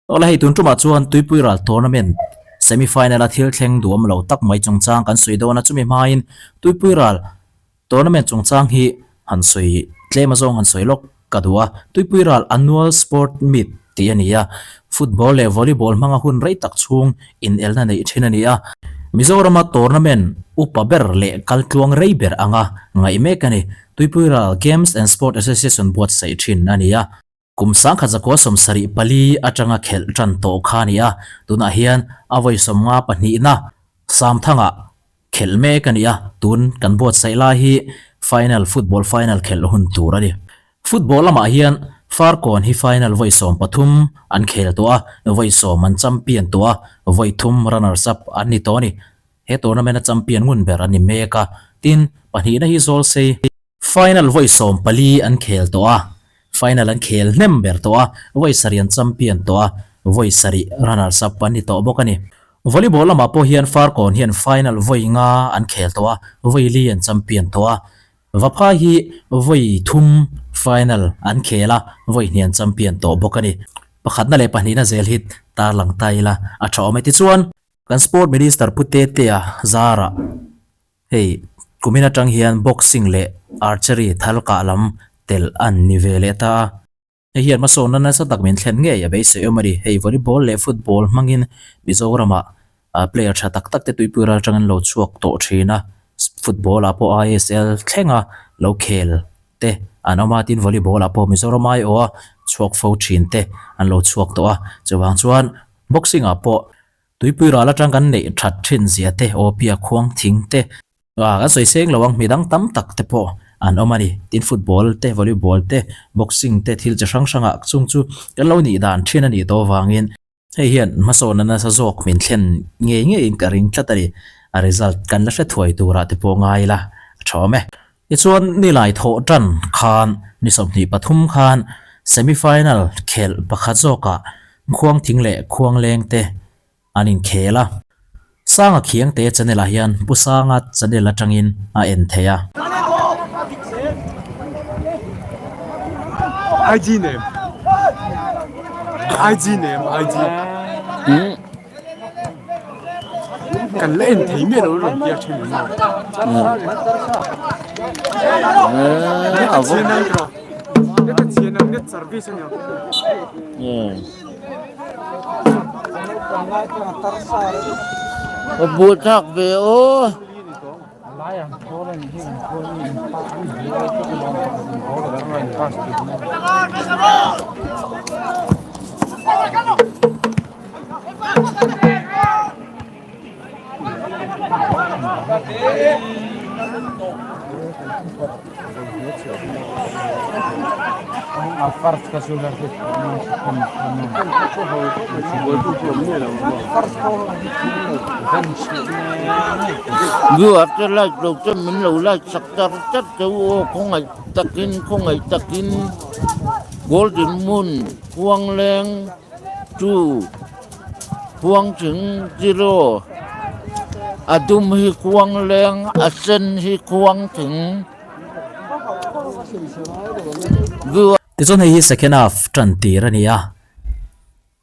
Awle hei tun tumah chuan Tuipui ral tournament semi final a thil thleng duam lo tak mai chungchang kan sawi dawn a, chumi hmain Tuipui ral tournament chungchang hi han sawi tlem azawng han sawi lawk ka duh a. Tuipui ral annual sport meet tih a ni a, football leh volleyball hmanga hun rei tak chhung inelna neih thin a ni a. Mizorama tournament upa ber leh kaltluang rei ber anga ngaih mek a ni. Tuipui ral Games and Sport Association buatsaih thin a ni a. Kum sangkhat zakua 74 atanga khelh tan tawh kha a ni a, tunah hian a vawi 52na Samthanga khelh mek a ni a, tun kan buatsaih lai hi final football final khelh hun tur a ni. Football lamah hian Farkawn hi final vawi 13 an khel tawh a, vawi 10 an champion tawh a, vawi thum runners up an ni tawh a ni. He tournament a champion ngun ber a ni mek a, tin pahnihna hi Zawlsei. Final vawi 14 an khel tawh a, final an khel hnem ber tawh a, vawi sarih an champion tawh a, vawi sarih runners up an ni tawh bawk a ni. Volleyball lamah pawh hian Farkawn hian final vawi nga an khel tawh a, vawi li an champion tawh a, Vaphai hi vawi thum final an khel a, vawi hnih an champion tawh bawk a ni. Pakhatna leh pahnihna zel hi tarlang ta ila a tha awm e. Tichuan, kan Sport Minister Pu Tetea Zara Hei, kumin atang hian boxing leh archery thal kah lam telh an ni ve leh ta a. Hei hian hmasawnna nasa tak min thlen ngei a beisei awm a ni. Hei volleyball leh football hmangin Mizoramah player tha tak tak te tuipui ral atangin lo chhuak tawh thin a. Football ah pawh ISL thlenga lo khel te an awm a, tin volleyball ah pawh Mizoram aiawha chhuak fo thin te an lo chhuak tawh a. Chuvang chuan boxing ah pawh Tuipui ral atang kan neih that thin zia te, awpia khuang thing te, kan sawi seng lo ang mi dang tam tak te pawh an awm a ni. Tin football te, volleyball te, boxing te thil chi hrang hrangah chung chu kan lo nih dan thin a nih tawh avangin hei hian hmasawnna nasa zawk min thlen ngei ngeiin ka ring tlat a ni. A result kan la hre thuai turah te pawh ngai ila a tha awm e. Tichuan nilai thawh tan khan ni 23 khan semi final khelh pakhat zawkah Khuangthing leh Khuangleng te an inkhel a. Sanga Khiangte channel ah hian Pu Sanga channel atangin a en thei a. IG name IG name IG Kan la en thei miah lo rawn tia thin in maw net service a nia. A buh thlak ve aw. Viewer te like lo te min lo like sak tar tar teu aw khawngaih takin khawngaih takin golden moon khuangleng two khuangthing zero a dum hi khuangleng a sen hi khuangthing viewer. Tichuan hei hi second half tan tir a ni a,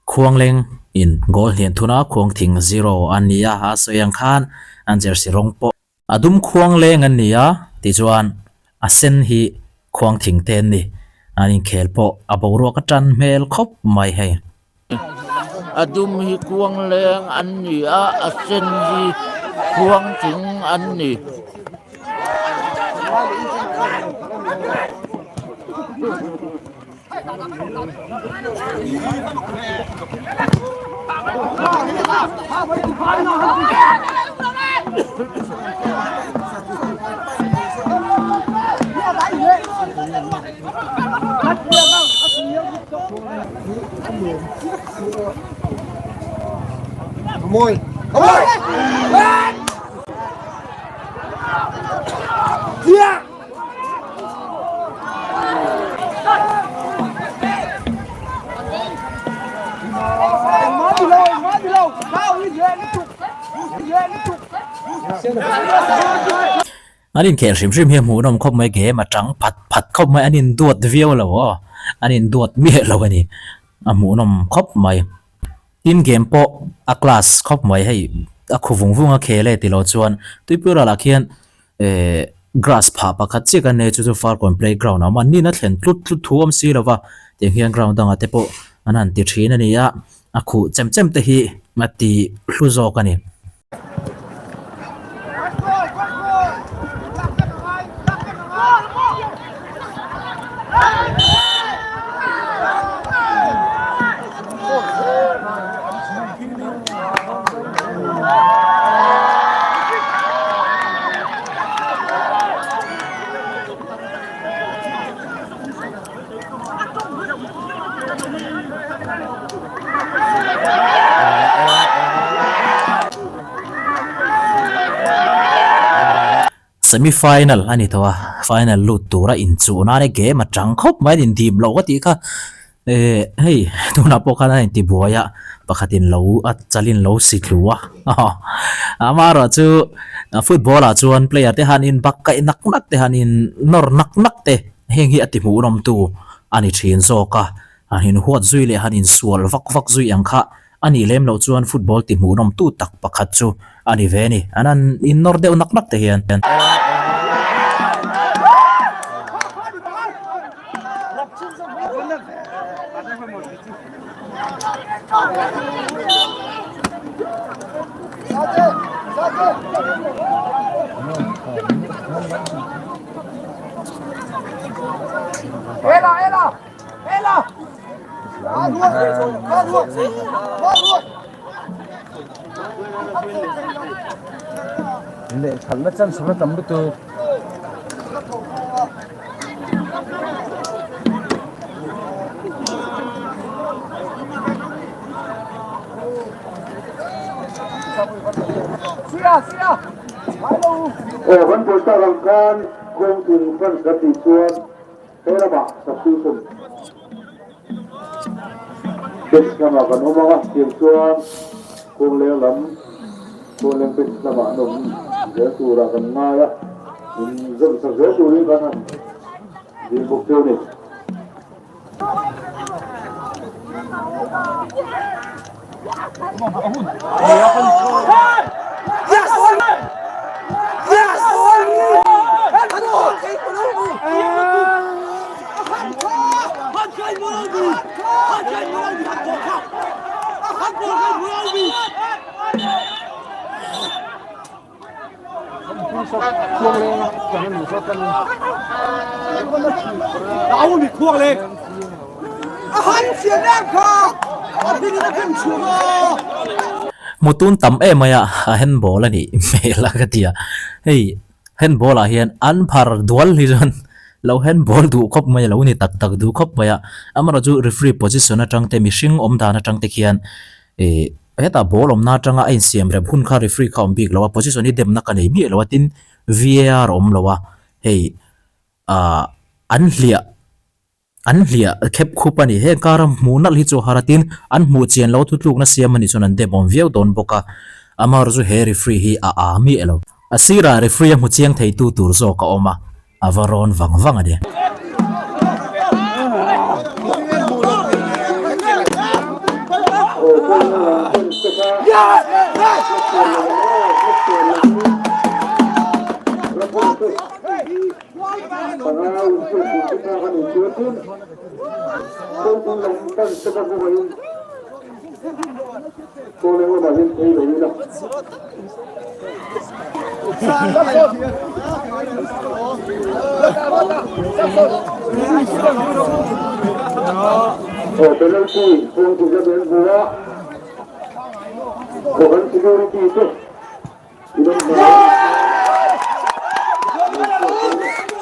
Khuangleng in goal hlian thun a Khuangthing zero a ni a, a sawi ang khan an jersey rawng pawh A dum khuang leng an ni a, tichuan a sen hi khuang thing te an ni. An inkhel pawh a boruak a tan hmel khawp mai hei. A dum hi khuang leng an ni a, a sen hi khuang thing an ni. An inkhel hrim hrim hi a hmuhnawm khawp mai game a tang phat phat khawp mai an induat viau lo aw an induat miah lo a ni a hmuhnawm khawp mai tin game pawh a class khawp mai hei a khu vung vung a khel e tilo chuan tuipui ralah khian ehh grass phah pakhat chiah kan nei chu chu farkawn playground a awm a nina thlen tlut tlut thu awm si lova tiang hian ground dangah te pawh an han ti thin a ni a a khuh chem chem te hi a ti hlu zawk a ni. Semi final a ni tawh a, final lut tura inchuh nan e game a tang khawp mai a indim loh ka tih kha eh hei tunah pawh khan a intibuai a pakhatin lo a chalin lo si tlu a amaherawh chu football ah chuan player te han in bak kaih nak nak te han in nawr nak nak te heng hi a ti hmuhnawm tu a ni thin zawk a, han inhuat zui leh han insual vak vak zui ang kha a nih lem loh chuan football ti hmuhnawm tu tak pakhat chu a ni ve a ni, an han innawr deuh nak nak te hian. Aw kan buai tak ang khan kawngthing fans kan tih chuan he lamah substitution bench lamah kan awm ang a, tiang chuan kawngleng lam kawngleng bench lamah an awm zel turah kan ngai a, min zawm sak zel turin kan han dil bawk cheu a ni. Mutun tam em mai a, a handball a nih hmel a ka ti a, hei handball ah hian an phar dual hi chuan lo handball duh khawp mai a lo ni tak tak duh khawp mai a, amaherawh chu referee position atang te mihring awm dan atang te khian ih Hetah ball awmna atanga a insiam rem hun kha referee kha a awm bik lo a, position hi demna ka nei miah lo a, tin VAR a awm lo a, hei ah an hliah an hliah khep khup a ni, heng kara hmuh nalh hi chu a har a, tin an hmuh chian lo thutlukna siam a nih chuan an dem awm viau dawn bawk a, amaherawhchu he referee hi a aa miah lo. A sirah referee a hmu chiang theitu tur zawk a awm a, a va rawn vang vang a ni.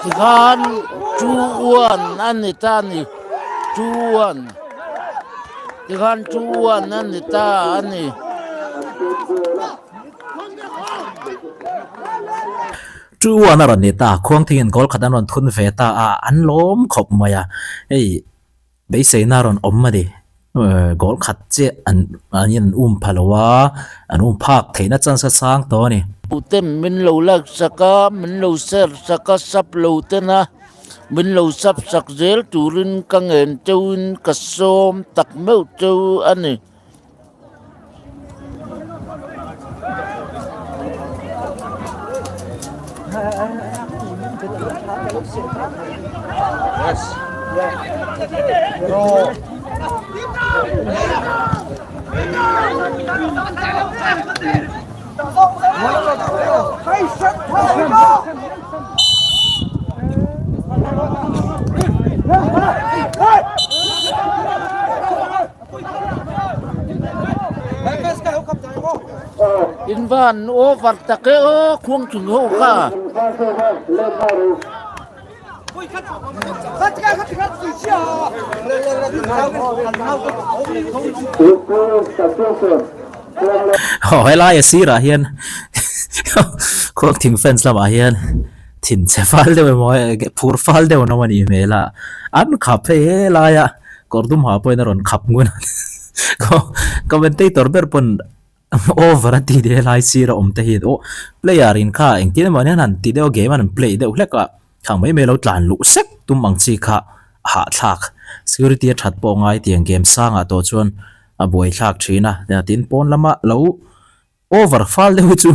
Tikhan 2-1 a ni ta a ni 2-1 tikhan 2-1 a ni ta a ni. 2-1 a rawn ni ta Khuangthingin goal khat an rawn thun ve ta a an lawm khawp mai a hei Beiseina rawn awm a ni. Goal khat chiah an an in um pha lo a, an um phak theihna chance a sang tawh a ni. Ten min lo like sak a, min lo share sak a, sub lo ten a, min lo sub sak zel turin ka ngen teuhin ka sawm tak meuh teuh a ni. In van over tak e aw khuang thing ho kha. Aw helai a sirah hian khuang thing fans lamah hian thin chhe fal deuh emaw phur fal deuh an awm a nih hmel a an khap hei helaia kawr dum ha pawhin a rawn khap ngun a commentator ber pawn Over a ti deuh helai sir a awm te hian aw player in kha engtin emaw hian han ti deuh a game an han play deuh hlek a khang mai mai lo tlan luh sek tum ang chi kha a hahthlak security a that pawh ngai tiang game sangah tawh chuan a buai thlak thin a tin pawn lama lo over fal deuh hi chu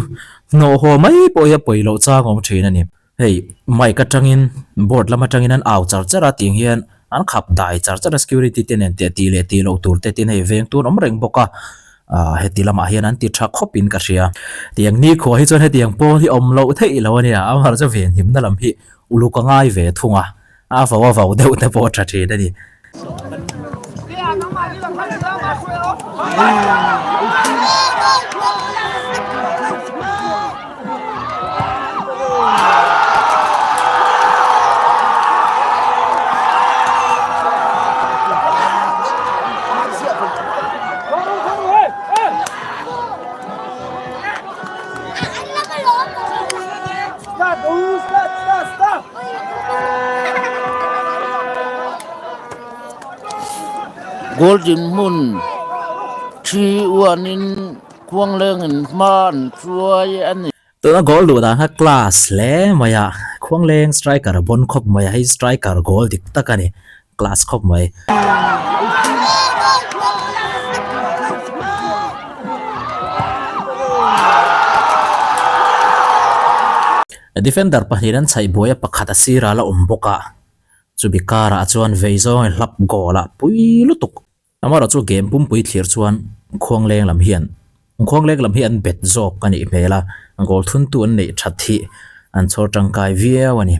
hnawh haw mai pawh hi a pawi loh chang a awm thin a ni. Hei mic atangin board lam atangin an au char char a tiang hian an khap dai char char a security te nen tih tih leh tih loh tur te tin hei veng tur an awm reng bawk a ah heti lamah hian an ti tha khawp in ka hria tiang nikhua hi chuan hetiang pawl hi awm loh theih lo ania amah chu venhimna lam hi uluk a ngai ve thung a a vau a vau deuh te pawh a tha thin a ni. Goal dinhmun thi uanin Khuanglengin hma an hruai a ni. Tuna goal duh dan kha class hle mai a, Khuangleng striker a bawn khawp mai a, hei striker goal dik tak a ni, class khawp mai. Defender pahnih an chhaih buai a pakhat a sirah la awm bawk a, chumi karah chuan vei zawngin hlap goal a pui lutuk. Amaherawh chu game pumpui thlir chuan Khuangleng lam hian Khuangleng lam hi an bet zawk a nih hmel a, goal thuntu an neih that hi an chhawr tangkai viau a ni.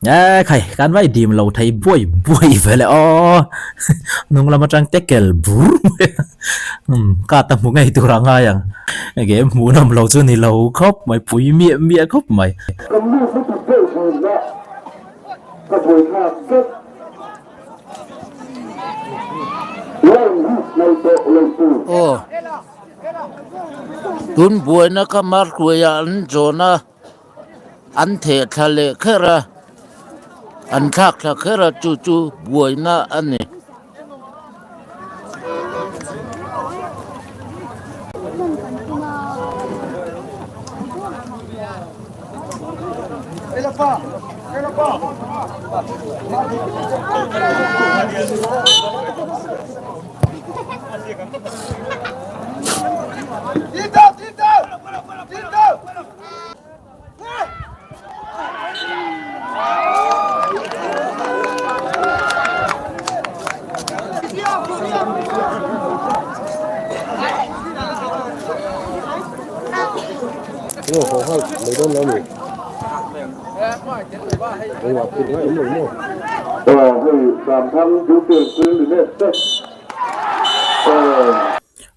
E khai kan vai dim lo thei buai buai ve le aw hnung lam atang tackle bur mai a umm ka ta hmu ngei tur a ngai ang enge hmuhnawm lo chu ni lo khawp mai pui miah miah khawp mai. Kan nu hmutu deuh thin a ka buaithlak vek. Aw, tun buaina kha Markuaia an zawn a, an theh thla leh kher a, an thlak thla kher a, chu chu buaina a ni.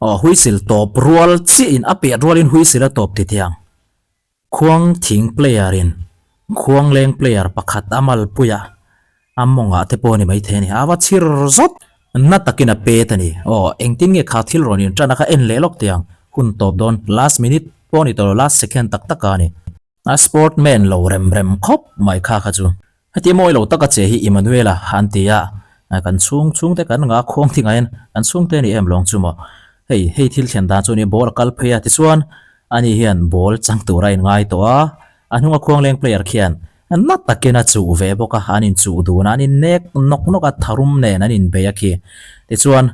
Aw huisil tawp rual chiah in a piah rual in huisil a tawp ti thiang. Khuang thing player in khuang leng player pakhat a malpui a. A mawngah te pawh a ni maithei a ni. A va chhir zawt na takin a pet a ni. Aw, engtin nge kha thil rawn inṭan a kha en leh lawk teh ang. Hun tawp dawn, last minute pawh a ni tawh lo, last second tak tak a ni. A sportman lo rem rem khawp mai kha kha chu. Heti mawi lo taka che hi Emmanuela an ti a, kan chhung chhungte kan nga khuang thing ah hian kan chhungte a ni em lawng chu maw. Hei, hei thil thlen dan chu a ni, ball a kal phei a, tichuan ani hian ball chang tur a inngai tawh a, a hnunga khuangleng player khian na takin a chuh ve bawk a, an inchuh dun a, an innek nawk nawk a, tharum nen an inbei a khi. Tichuan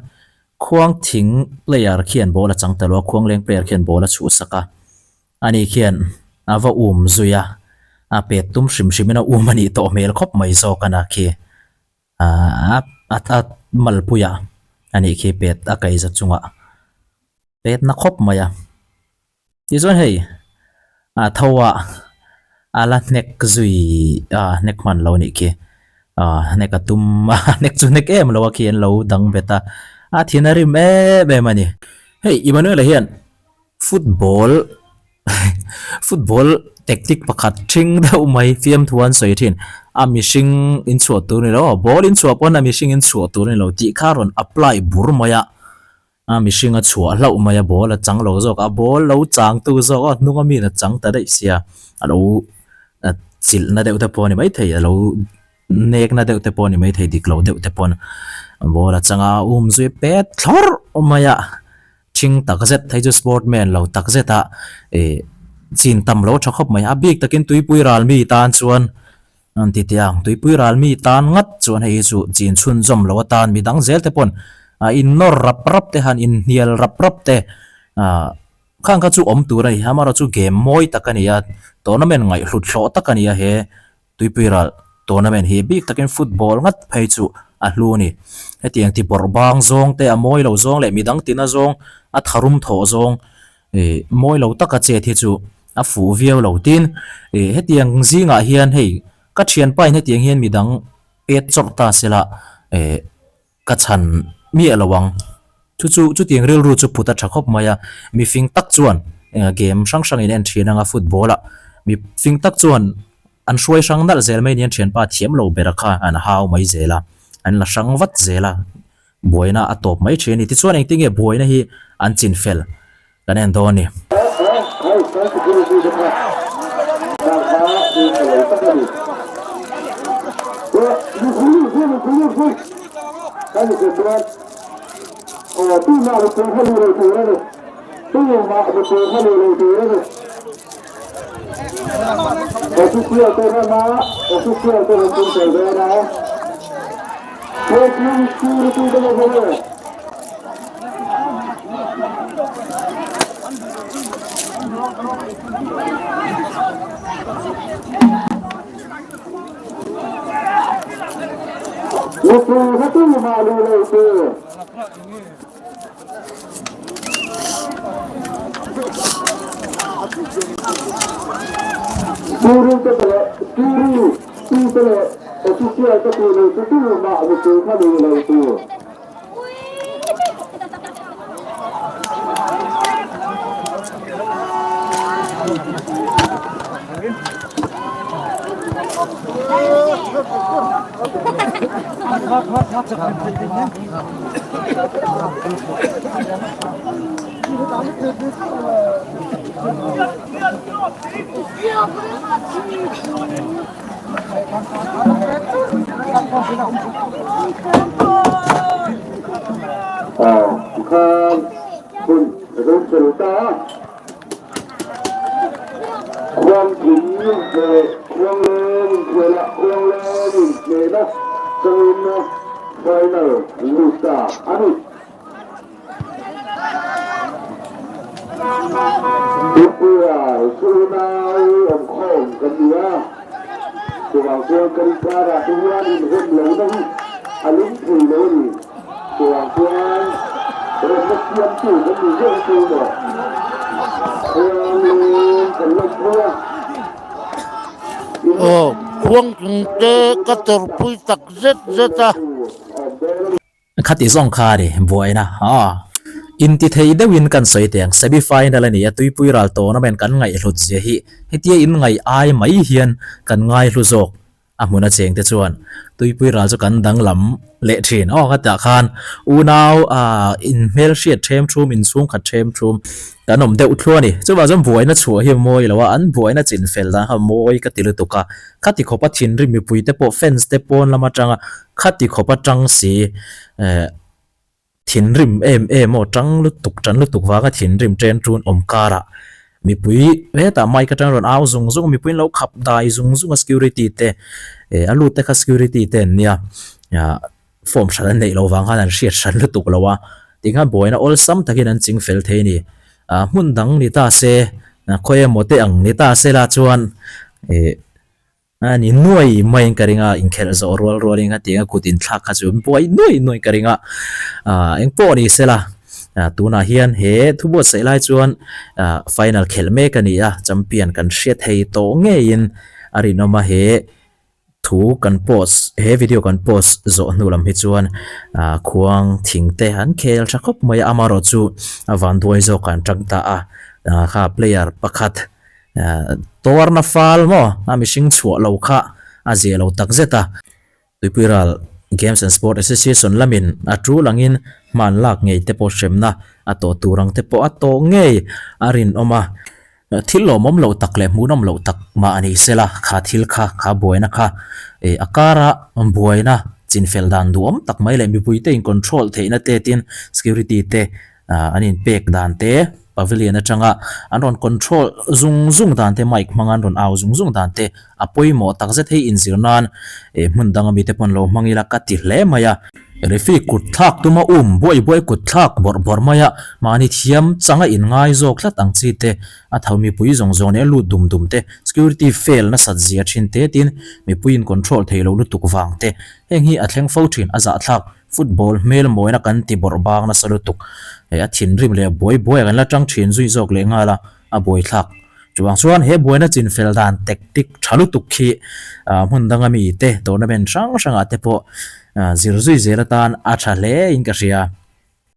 khuang thing player khian ball a chang ta lo a, khuangleng player khian ball a chhuhsak a. Ani khian a va um zui a, a pet tum hrim hrimin a um a nih tawh hmel khawp mai zawk a na khi. Aaa a a malpuia a nih khi pet a kaihza chungah pet na khawp mai a. Tichuan hei a tho a a la hnek zui a hnek hman lo a nih khi. Aaa hnek a tum a hnek chu hnek em lo a khi an lo dang bet a, a thin a rim em em a ni. Hei Emmanuel-a hian Football football tactic pakhat thing deuh mai fiamthu an sawi thin a mihring in chhuah tur ni lo ball in chhuah pawn a mihring in chhuah tur ni lo tih kha rawn apply bur mai a a mihring a chhuah hlauh mai a ball a chang lo zawk a ball lo chang tu zawk a hnung ami a chang ta daih sia a lo chilh na deuh te pawh a ni maithei a lo nek na deuh te pawh a ni maithei dik lo deuh te pawn ball a chang a um zui pet thlawrh mai a. Thing tak zet hei chu sportman lo tak zet a ih chin tam lo tha khawp mai a bik takin tuipui ral mi tan chuan an ti teh ang tuipui ral mi tan ngat chuan hei hi chu chin chhunzawm lo atan mi dang zel te pawn ah in nawr rap rap te han inhnial rap rap te ah khang kha chu awm tur a ni amaherawhchu game mawi tak a ni a tournament ngaihhlut hlawh tak a ni a he. Tuipui ral tournament hi bik takin football ngat phei chu a hlu a ni. Hetiang ti bawrh bang zawng te a mawi lo zawng leh midang tina zawng a tharum thawh zawng ih mawi lo taka chet hi chu a fuh viau lo. Tin ih hetiang zingah hian hei ka thianpa in hetiang hian midang pet chawrh ta sela ih Ka chhan miah lo ang. Chu chu chutiang rilru chu phut a tha khawp mai a, mi fing tak chuan game hrang hrangin en thin anga football ah mi fing tak chuan an hruai hrang nalh zel mai nia thianpa thiam lo ber kha an hau mai zel a, an la hrang vat zel a, buaina a tawp mai thin a ni. Tichuan engtin nge buaina hi an chin fel kan en dawn a ni. Aw khuangchung te ka tawrhpui tak zet zet a. Khati zawng kha a ni buaina a inti thei deuhin kan sawi teh ang semi final a ni a tuipui ral tournament kan ngaihhlut zia hi hetia in ngaih ai mai hian kan ngaihlu zawk. A hmuna cheng te chuan tuipui ral chu kan danglam leh thin. Aw ka tah khan unau ah inhmel hriat them thum inchhung khat them thum kan awm deuh thluah a ni. Chuvang chuan buaina chhuah hi a mawi lo a, an buaina chin fel dan kha mawi ka ti lutuk a. Khati khawpa thinrim mipui te pawh fans te pawn lam atanga khati khawpa tang si eh Thinrim em em aw, tang lutuk, tan lutuk vanga thinrim chen tun awm karah mipui hetah mic atang rawn au zung zung a, mipui an lo khap dai zung zung a security te eh a lut te kha security te an nia ah form hran an neih loh vang khan an hriat hran lutuk lo a, tikhan buaina awlsam takin an ching fel thei a ni. Ah hmun dang ni ta se, khawi emaw te ang ni ta se la chuan eh. A ni nuai maiin ka ring a, inkhelh zawh rual rualin kha tiang a kut inthlak kha chu buai nuai nuai ka ring a, ah eng pawh ni sela ah tunah hian he thu buatsaih lai chuan ah final khelh mek a ni a, champion kan hria thei tawh ngeiin a rinawm a, he thu kan post he video kan post zawh hnu lam hi chuan ah khuang thing te an khel tha khawp mai a, amaherawh chu a vanduai zawk an tang ta a, ah kha player pakhat. Tuarna fal maw a mihring chhuah lo kha a zia lo tak zet a. Tuipuiral Games and Sport Association lamin a tul angin hman lak ngei te pawh hremna a tawh tur ang te pawh a tawh ngei a rinawm a. Thil lawmawm loh tak leh hmuhnawm loh tak mah a ni sela kha thil kha kha buaina kha a kara buaina chinfel dan duhawm tak mai leh mipuite in control theihna te tin security te An inpek dan te, pavilion atanga an rawn control zung zung dan te, mic hmanga an rawn au zung zung dan te a pawimawh tak zet hei inzir nan eh hmun danga mite pawn lo hmang ila ka ti hle mai a. Referee kut thlak tuma um buai buai kut thlak bawrh bawrh mai a, mahni thiam changa inngai zawk tlat ang chi te, a tho mipui zawng zawng nen a lut dum dum te, security fail nasat zia thin te tin mipui in control thei lo lutuk vang te, heng hi a thleng fo thin a zahthlak. Football hmel mawina kan ti bawrh bang nasa lutuk. Hei a thinrim leh buai buai ah kan la tang thin zui zawk leh nghal a, a buaithlak. Chuvang chuan he buaina chinfel dan tactic tha lutuk khi hmun danga mite tournament hrang hrangah te pawh zir zui zel atan a tha hle in ka hria.